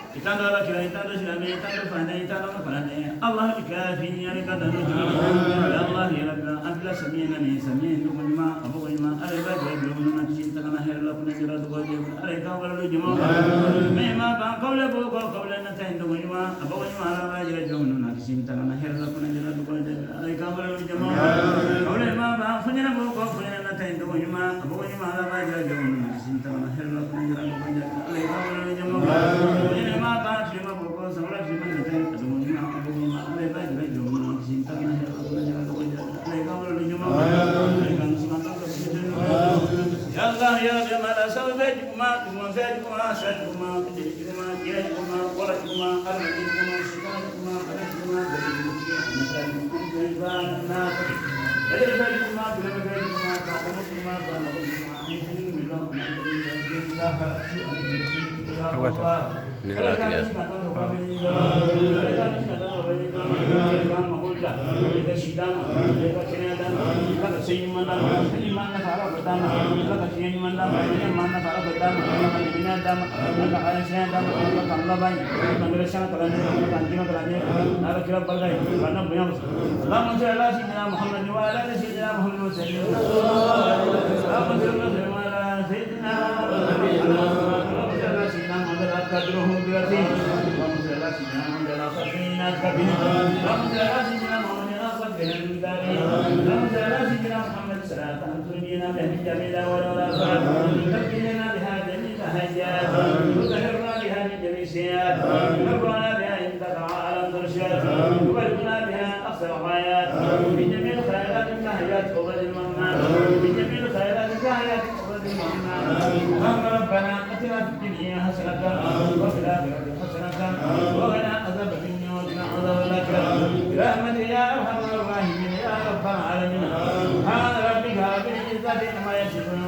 I tando ala kira, i tando silamɛ, i tando faantan, i tando ka kalanden. Allah kafi ya ka tando. Ya Allah ya Rabbi, an bila samiya na ni samiya dogo ɲuman, a bɔgɔ ɲuman, ala i b'a jɛ bila ɲuman kisi ta kana hɛrɛ la kunna jira dogo jɛ, ala i ka wale jama mɛ ma ban kawle bo ko kawle na ta dogo ɲuman, a bɔgɔ ɲuman, ala b'a jira jɔn na kisi ta kana hɛrɛ la kunna jira dogo jɛ, ala i ka wale jama kawle ma ban funyana bo ko funyana na ta dogo ɲuman, a bɔgɔ ɲuman, ala b'a jira jɔn na kisi ta kana hɛrɛ la kunna jira dogo jɛ, ala i ka wale jama funyana ma ban tilema bo ko sabula tilema na ta dogo ɲuman, a bɔgɔ ɲuman, ala i b'a jira jɔn na kisi ta kana hɛrɛ la kunna jira dogo jɛ, ala i ka wale jama. Ya Allah ya Rabbi, mala sabu juma kuma fɛ juma sa juma juma kira juma wala juma arna juma sitana juma bana juma juma na bada juma bila juma ka juma bana juma ni milo اللهم صل على سيدنا محمد وعلى ال سيدنا محمد وسلم. اللهم صل على سيدنا محمد سيدنا محمد قدره بيتين. اللهم صل على سيدنا محمد اللهم صل على سيدنا محمد اللهم صل على سيدنا محمد صلاة تنجينا بها من جميع والآفات، تبدلنا بها جميع الحاجات، وتطهرنا بها من جميع السيئات، تبرنا بها عندك عالم الدرجات، تبلغنا بها أقصى الغايات، من جميع الخيرات النهيات قبل الممات، من جميع الخيرات النهيات قبل الممات. اللهم ربنا آتنا في الدنيا حسنة وفي الآخرة حسنة وقنا عذاب الدنيا وقنا عذاب الآخرة برحمتك يا أرحم الراحمين يا رب العالمين. سبحان ربك رب العزة عما يصفون.